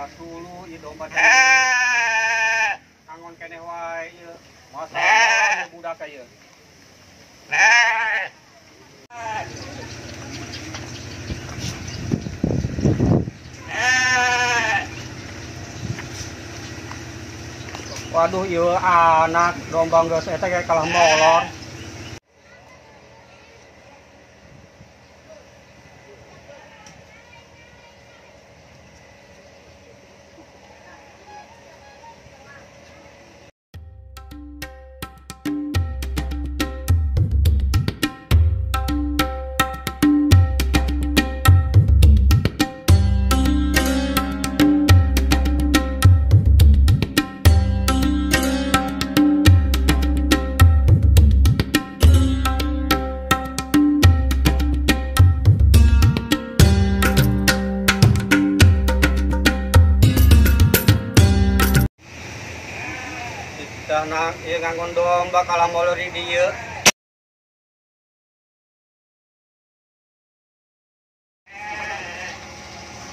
Sulu ieu domba teh. Angon keneh wae ieu. Masa budak ieu. Waduh ieu anak domba geus eta kayak kalah molor. Anak ieu nganggon domba kalah molor di dieu.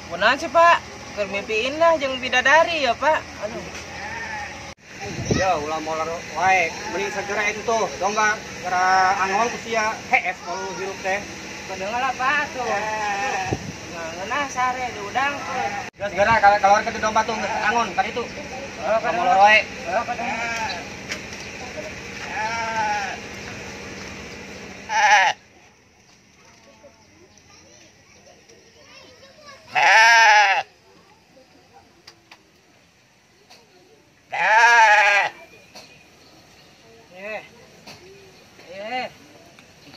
Kunaon sih Pak? Keur mimpi indah jeung bidadari ya Pak. Aduh. Ya ulah molor wae, mending segera itu tuh domba gara angon ku sia hees kalau hirup teh. Kedengar lah Pak tuh. Ngeunah sare diudang tuh. Geus geura keluar ke domba tuh geus angon ka ditu. Oh, molor wae.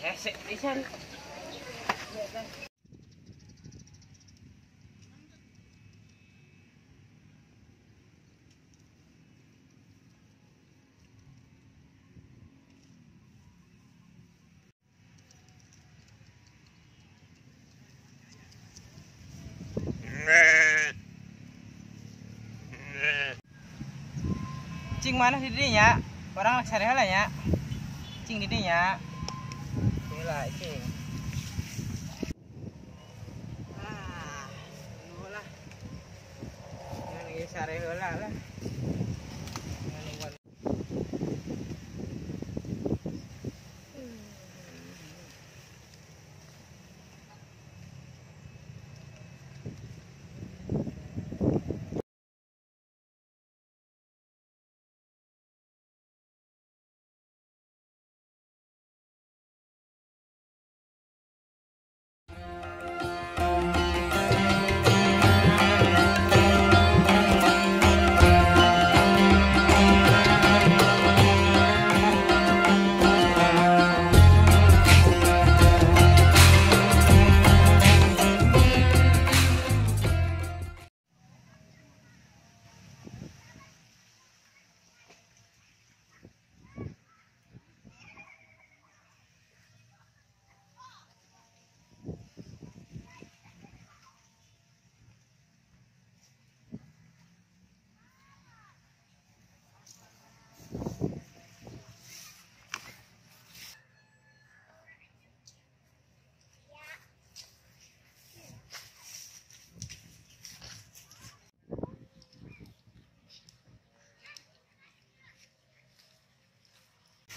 Hese pisan. Cing mana di dinya? Orang sare heula nya. Cing di dinya. Heula cing. Ah, lah. Ngan ieu sare heula lah.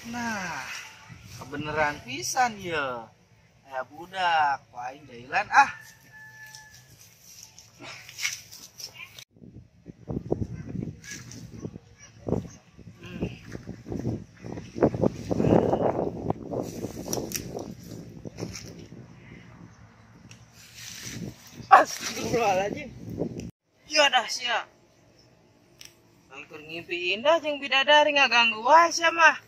Nah, kebeneran pisan ya. Aya budak, aing jailan ah. Astagfirullahaladzim. Ya dah sia. Angkur ngimpi indah jeung bidadari ngaganggu wae sia mah.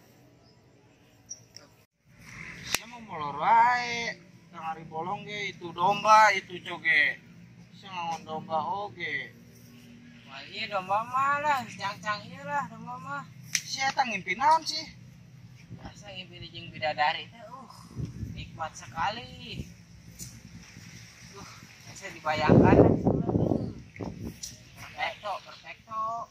Sia mah molor wae. Tang hari bolong ge itu domba itu coge. Sia ngangon domba oge. Wah iya domba mah lah, cang-cang ieu lah domba mah. Sia eta ngimpi naon sih? Asa ngimpi jeung bidadari teh nikmat sekali. Bisa dibayangkan lah gitu lah. Perfecto, perfecto.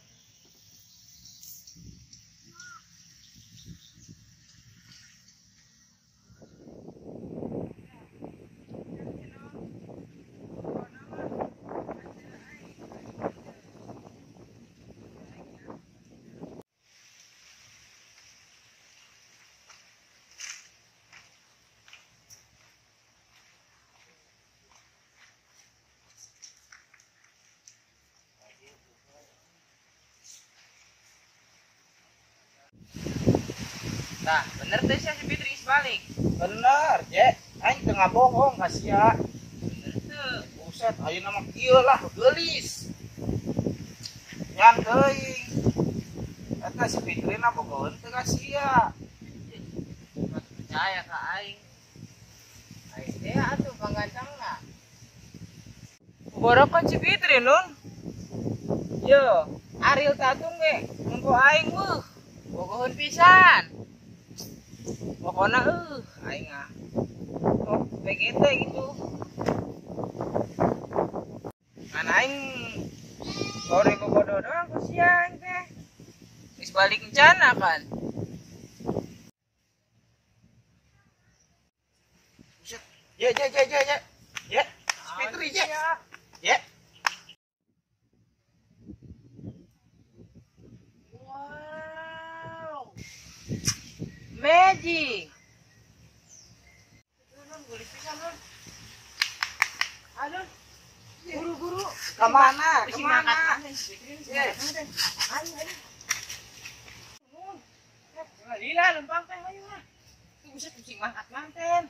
Tah, bener teh sia si Fitri geus balik. Bener, Je. Aing teu ngabohong ka sia. Bener teu. Buset, ayeuna mah kieu lah geulis. Nyan teuing. Eta si Fitri na bogoheun teu ka sia. Percaya ka aing. Aing teh atuh panggantangna. Borokan si Fitri nun. Yo, Ariel Tatum ge nempo aing meuh. Bogoheun pisan. Pokona aing ah. Oh, PGT gitu. Ngan aing sore bobodo doang ku sia aing teh. Geus balik encana kan. Buset. Je je je je je. Je, si Fitri je. Je. Wow. Magic. Nun, geulis pisan nun. Aduh. Buru-buru. Ka mana? Ka Bisi mana? mangkat teh. Ayo, ayo. Nun. Lila lempang teh ayo lah. Tuh bisa pusing mangkat manten.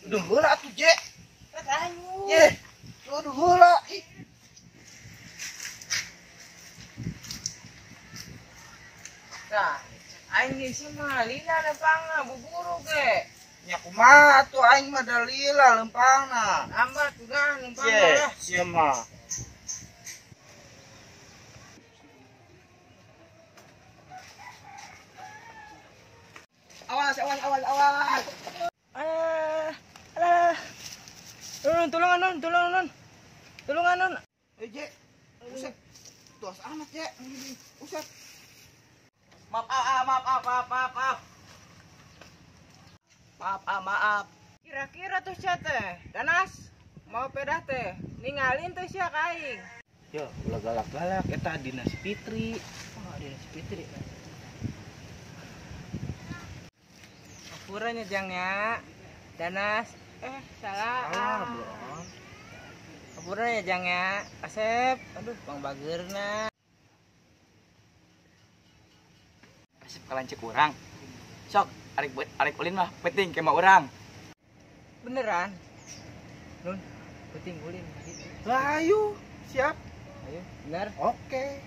Duh heula atuh, Je. Eh, ayo. Je. Duh heula. Ih. Tah, aing geus mah lila lempangna buburu ge. Nya kumaha atuh aing mah da lila lempangna. Tambah tuh lempangna Je, lah. sia mah. Awas, awas, awas, awas. Ah, alah. Nun, tulungan nun, tulungan nun. Tulungan nun. Eh, Je. Buset. Tuas amat, Je. Buset. Maaf, ah, maaf, maaf, maaf, maaf, maaf. Maaf, ah, maaf. Kira-kira tuh sia teh, Danas mau pedah teh, ninggalin tuh sia ka aing. Yo, ulah galak-galak eta dina si Fitri. Oh, dina si Fitri. Apuranya jang ya. Danas, salah. Salah, belum. Apuranya jang ya. Asep, aduh bang bageurna. Asep kalancik urang. Sok, arek ulin mah penting kema urang. Beneran? Nun, penting ulin. Lah, ayo, siap. Ayo, bener. Oke.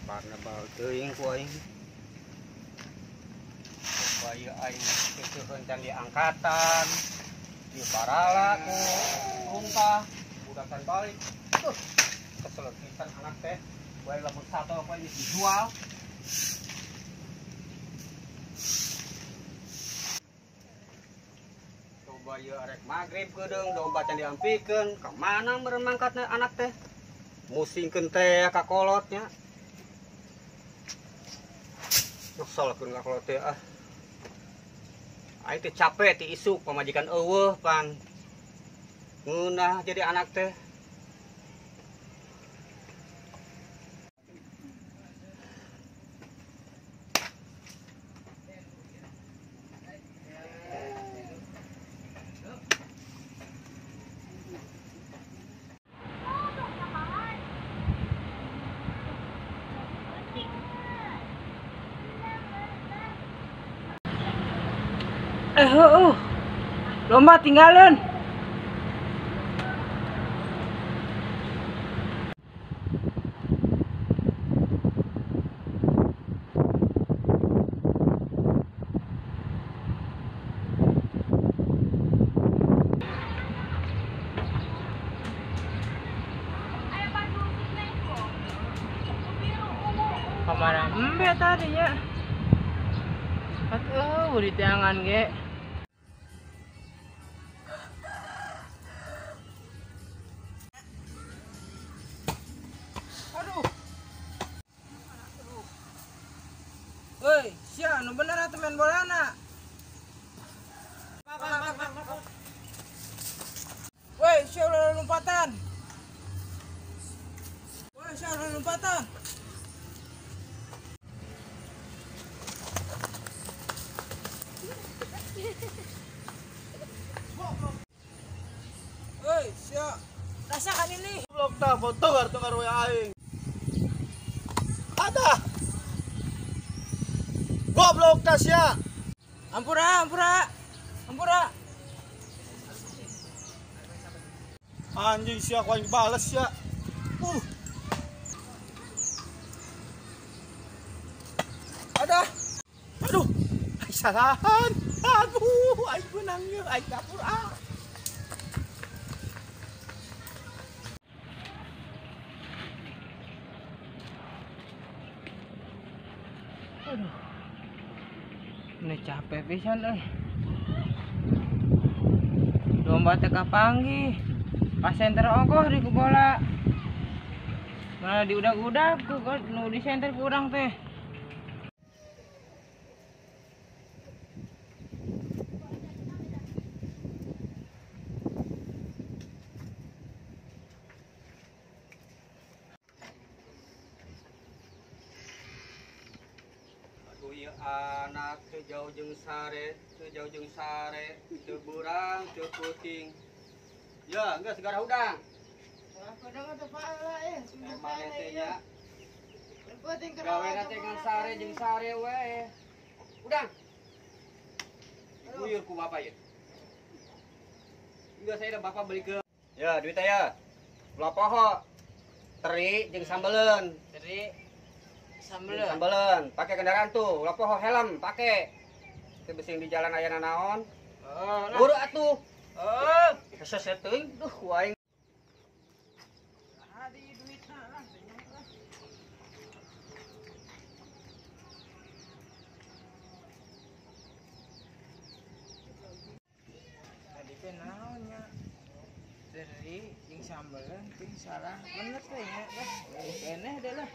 Parna bal teuing ku aing. Supaya aing keukeun can diangkatan. Di barala ku runtah, budakan balik. Tuh, kesel pisan anak teh. Bae lamun satu apa geus dijual. Coba ieu arek magrib keudeung domba can diampikeun, ka mana meureun mangkatna anak teh? Musingkeun teh ka kolotnya. Kesel keun ka kolot teh ah. Aing teh capek ti isuk pamajikan eueuh pan. Ngeunah jadi anak teh. Lomba tinggalin. Kemana embe tadi ya? Atuh, di tangan ge. Aduh. Aduh. Woi, sia nu bener atuh main bolana. Woi, sia ulah lompatan. Woi, sia ulah lompatan. Woi, sia. Ada. Goblok tasya. Ampura, ampura. Ampura. Anjing sia ku aing bales sia. Ada. Aduh. Ai salahan. Aduh, aing beunang ieu, aing dapur ah. Aduh. Ini capek pisan euy. Domba teu kapanggih. Pas center ongkoh di ku bola. Malah diudag-udag ku nu di center ku urang teh. Aduh ieu anak teu jauh jeung sare, teu jauh jeung sare, teu burang, teu puting. Ya, enggak segara udang. Udang atau pala eh. Emang teh nya. Gawe teh ngan sare jeung sare we. Udang. Diguyur ku bapak ya. Enggak saya dah bapak beli ke. Ya, duit aya. Ulah poho. Teri jeung sambeleun. Teri sambeleun. Sambeleun, pakai kendaraan tuh, ulah poho helm pakai. Teu besing di jalan aya nanaon. Oh, lah. Buru atuh. Oh, hese teuing, duh ku aing. Hadi duitna lah, lah. Tadi teh naon nya? Teri jeung sambeleun ting salah bener teh nya lah. Keneh deh lah.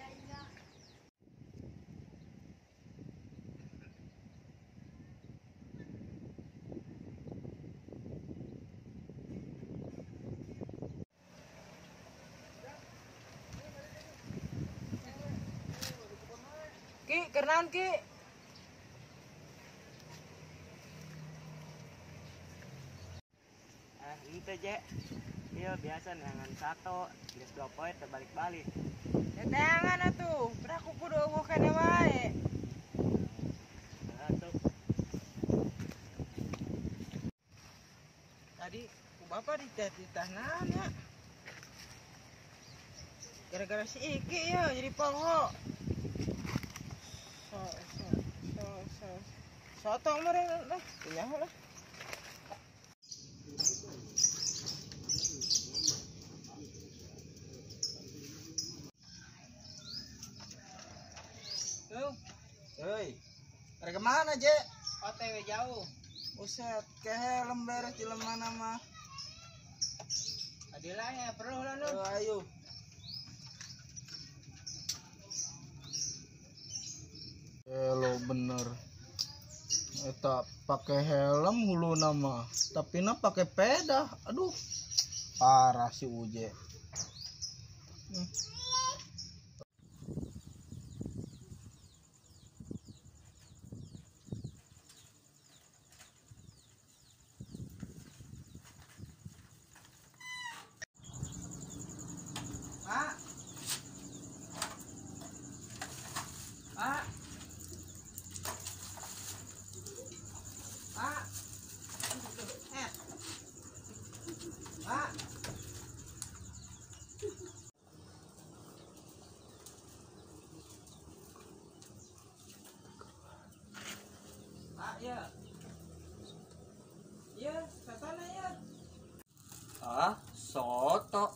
Ki, kenaon Ki? Ah, ente je. Iya biasa neangan sato, geus 2 poe teu balik-balik. Teteangan atuh, peraku kudu eueuh keneh wae. Atuh. Tadi ku bapak dititahnan ya. Gara-gara si Iki ya jadi poho. Soto meureun lah, nyaho lah. Tuh. Hei. Arek kemana, Je? OTW jauh. Buset, ke helm beres jelema mah. Adilah ya, perlu lah nu. Ayo. Lo bener. Eta pakai helm hulu nama, tapi na pakai peda. Aduh, parah si Uje. Pak. Pak. Pak. Pak. Pak, ya. Ya, sotona ya. Ah, soto.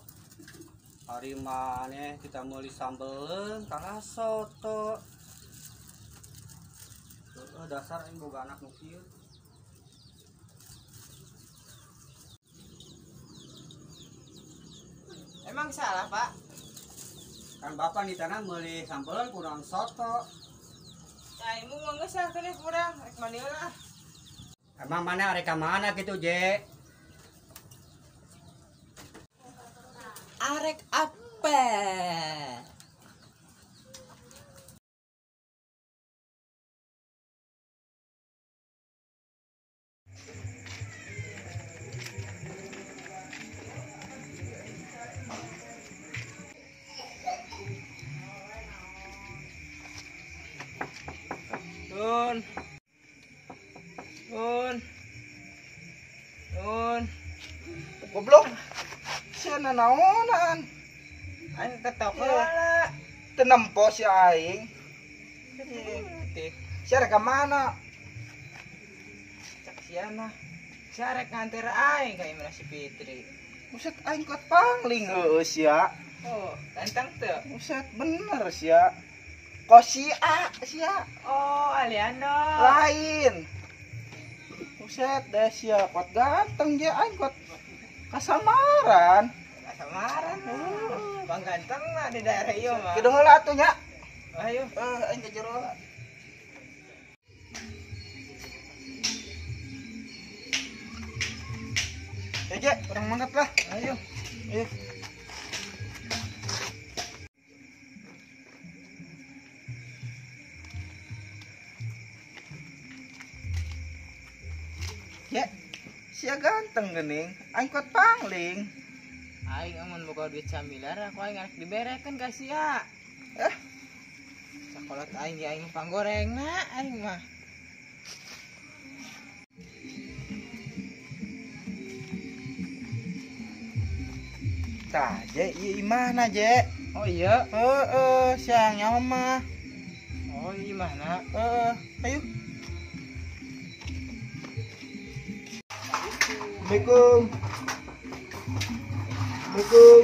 Hari maneh kita meuli sambeleun kalah soto. Heeh, dasar aing boga anak nu kieu. Emang salah, Pak? Kan bapak di tanah meuli sambeleun kurang soto. Caimu mah geus ah teh kurang, rek mandi lah. Emang mana arek ka mana gitu, Je? Arek apa? Nun. Nun. Nun. Goblok. Sia nanaonan. Aing tetep heula. Teu nempo si aing. Tik. Sia rek ka mana? Cak sia mah. Sia rek nganter aing ka imah si Fitri. Buset aing kuat pangling heueuh sia. Oh, ganteng teu? Buset bener sia. Kos si A sia. Oh, Aliando. Lain. Buset deh sia kuat ganteng je aing kuat kasamaran. Kasamaran. Bang ganteng mah di daerah ieu mah. Kieu heula atuh nya. Ayo. Aing ka jero heula. Je, orang mangkat lah. Ayo. Ayo. Ya, sia ganteng geuning, aing kuat pangling. Aing amun boga duit samilar, aku aing arek diberekeun ka sia. Eh, sakolot aing ge aing panggorengna aing mah. Tah, je, ieu imahna, je. Oh iya. Heeh, siang nyawa mah. Oh, ieu imahna. Heeh, ayo. Assalamualaikum. Assalamualaikum.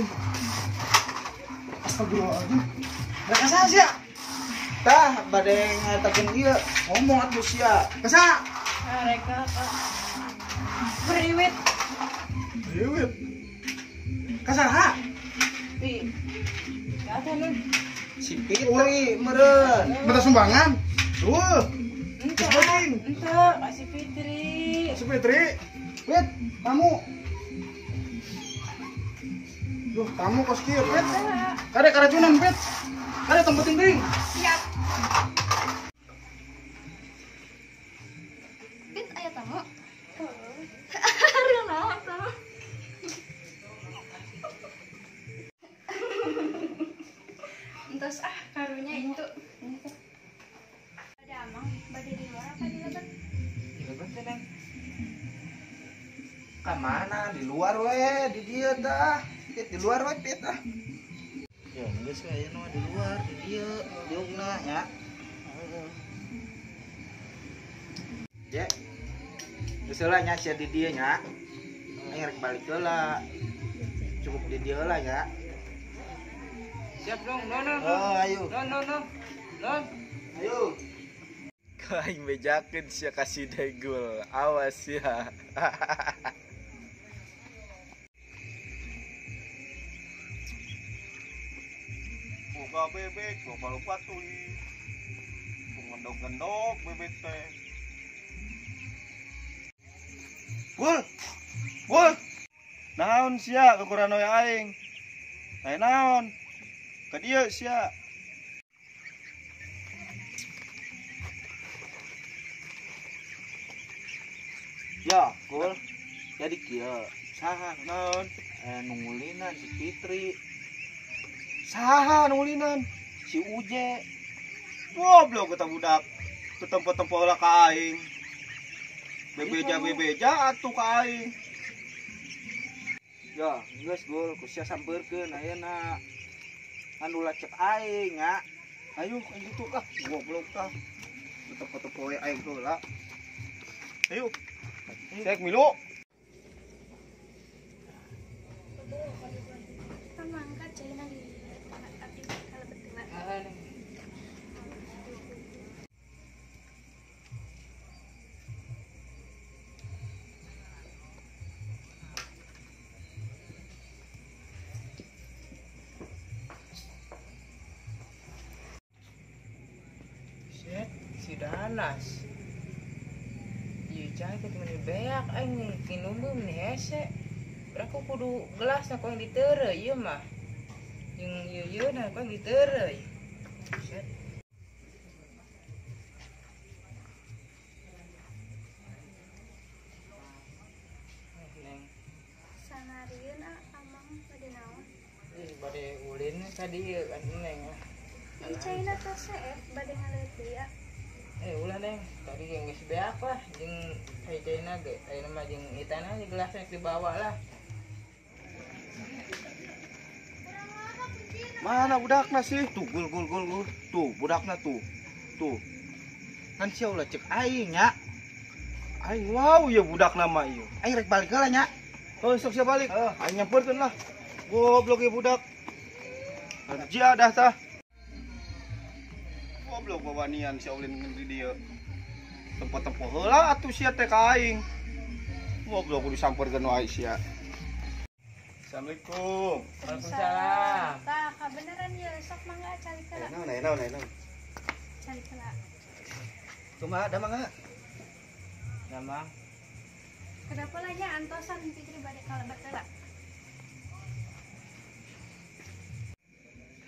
Astagfirullahaladzim. Mereka saha sia? Tah, bade ngatakeun ieu, ngomong atuh sia. Kasa? Mereka beriwit. Beriwit. Kasaha? Pi. Kata nun. Si Fitri meureun. Minta sumbangan? Duh. Ente, ente, si Fitri. Si Fitri. Wit, tamu. Duh, tamu kos kieu, Pit. Kade karacunan, Pit. Kade tong penting deui. Siap. Pit, aya tamu. Real naon tamu? Entos ah karunya itu. Ada amang bade di luar apa di lebet? Di lebet teh, Neng. Ka mana? Di luar we, di dieu tah. Pit di luar we, Pit ah. Ya geus we aya di luar, di dieu, diugna nya. Heeh. Je. Geus heula nya sia di dieu nya. Aing rek balik heula. Cukup di dieu heula nya. Siap dong, non non. Oh, ayo. Non non non. Non. Ayo. Aing bejakeun sia kasih degul. Awas ya. Boga bebek, loba lupa tuli. Ngendog-ngendog bebek teh. Gul. Gul. Naon sia kekurangan we aing? Lain naon? Ka dieu sia. Ya, Gul. Jadi kieu. Saha naon? Nungulinan si Fitri. Saha nungulinan? Si Uje. Goblok eta budak. Ketempo-tempo heula ka aing. Bebeja-bebeja atuh ka aing. Ya, geus Gul, ku sia sampeurkeun ayeuna. Anu lacek aing nya. Ayo aing kitu ah, goblok tah. Ketempo-tempo we aing heula. Ayo. Sek milu. Kan mangkat caina di abdi kalebet heula. Shit, si Danas. Ieu cai teh meni beak aing kinumbu meni hese. Berarti kudu gelas ku aing diteureuy ieu mah. Jeung ieu-ieu na ku aing diteureuy. Shit. Neng. Sanarieun amang bade naon? Ih, bade ulin tadi ieu kan Neng. Ieu caina tos seep bade ngaleut deui ah. Ulah neng, tadi yang geus beak lah jeung cai-caina ge. Ayeuna mah jeung itana aja gelasnya dibawa lah. Mana budakna sih? Tuh gul gul gul gul. Tuh budakna tuh. Tuh. Kan sia ulah cek aing nya. Aing wow ya budakna mah ieu. Aing rek balik heula nya. Oh, sok sia balik. Aing nyamperkeun lah. Goblok ieu budak. Kerja dah tah. Goblok wawanian si Aulin di dieu. Tempo-tempo heula atuh sia teh ka aing. Goblok kudu samperkeun wae sia. Assalamualaikum. Waalaikumsalam. Tah, kabeneran ieu sok mangga calik heula. Naon naon naon. Calik heula. Kumaha da mangga? Damang. Kenapa lah nya antosan Fitri bade kalebet heula.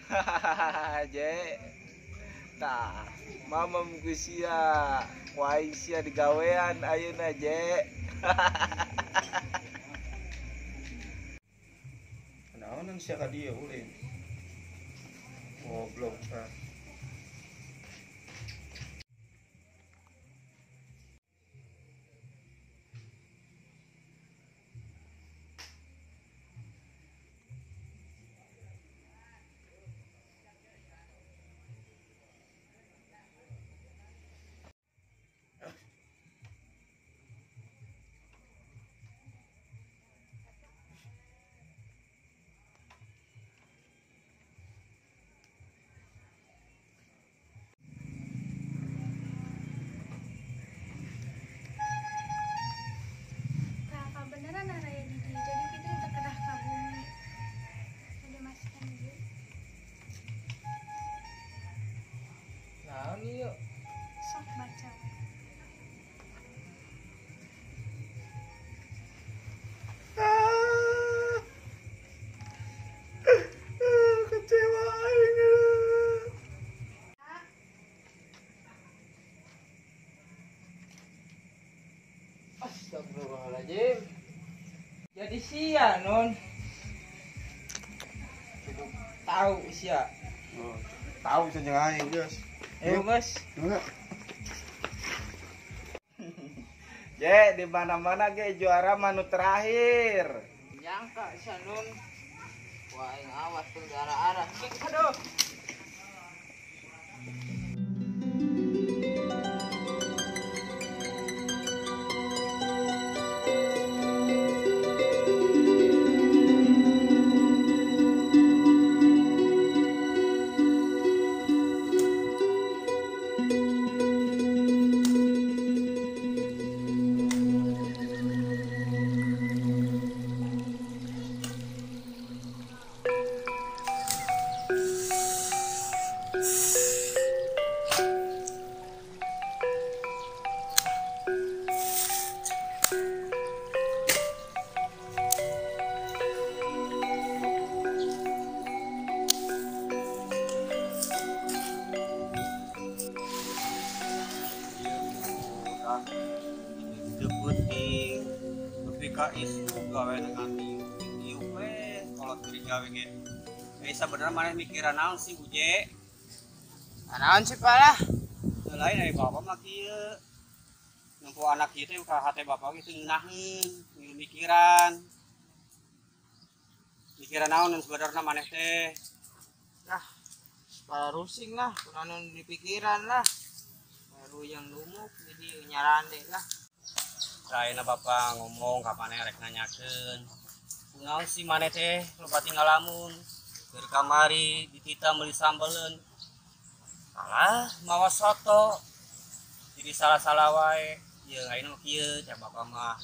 Hahaha, je. Tah, mamam ku sia, ku aing sia digawean ayeuna, je. Naonan sia ka dieu ulin. Goblok tah. Tah, kabeneran araya di dieu. Jadi Fitri teu kedah ka bumi. Ada masihan ieu. Naon ieu? Sok baca we. Kecewa aing. Astagfirullahaladzim. Jadi sia non. Cukup tahu sia. Oh, tahu sia jeung aing geus. Ayo guys. Mangga. Je, di mana-mana ge juara manu terakhir. Nyangka sia non. Wah, aing awas teu arah-arah. Aduh. Teu penting nepi ka isuk gawe dengan diuk we kolot diri gawe ge. Sabenerna maneh mikiran naon sih Uje? Naon sih Pak lah? Teu lain ari bapak mah kieu. Nempo anak kieu teh ka hate bapak ge teu ngeunaheun, mikiran. Mikiran naon sebenarnya maneh teh? Lah, para rusing lah, kunaon dipikiran lah. Baru yang lumuk jadi nyarande lah. Lainna bapak ngomong ka maneh rek nanyakeun. Kunaon sih maneh teh loba tinggal lamun. Keur kamari ditita meuli sambeleun. Alah, mawa soto. Jadi salah-salah wae. Ieu ayeuna mah kieu cek bapak mah.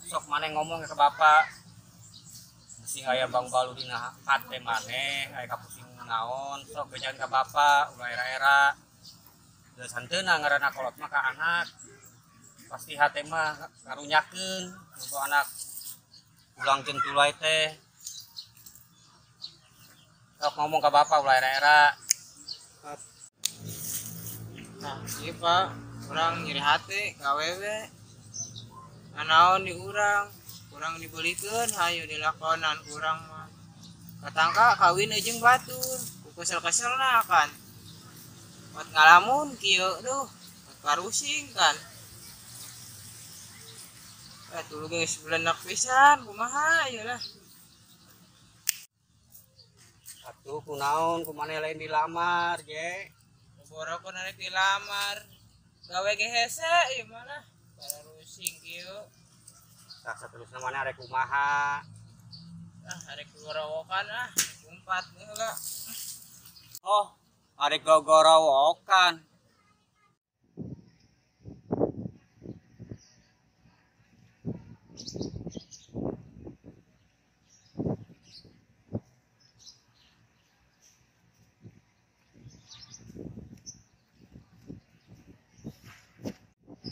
Sok maneh ngomong ke bapak. Bisi aya bang balu dina hate maneh, aya kapusing naon, sok bejan ka bapak ulah era-era. Geus hanteuna ngaranna kolot mah ka anak. Pasti hate mah karunyakeun untuk anak ulang jeung tulai teh. Sok ngomong ka bapak ulah era-era. Nah, ieu Pak, urang nyeri hate ka awewe. Naon di urang, urang dibelikeun hayu dilakonan urang mah. Katangka kawin jeung batur, ku kesel-keselna kan. Buat ngalamun kieu duh, Karusing kan. Tulu geus belenak pisan kumaha ieu lah. Atuh kunaon kumaneh lain dilamar ge. Boro-boro arek dilamar. Gawe ge hese ieu mah lah. Karusing kieu. Tah saterusna maneh arek kumaha? Ah arek gorowokan ah, umpat heula. Oh, arek gogorowokan.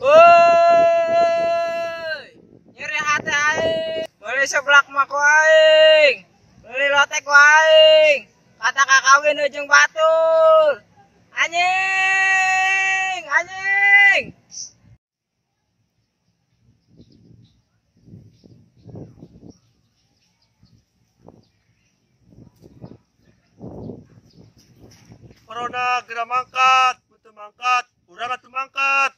Woi, nyeri hati aing. Beli seblak mah ku aing. Beli lotek ku aing. Kata kakawin ujung batur. Anjing, anjing. Corona geura mangkat, putu mangkat, urang atuh mangkat.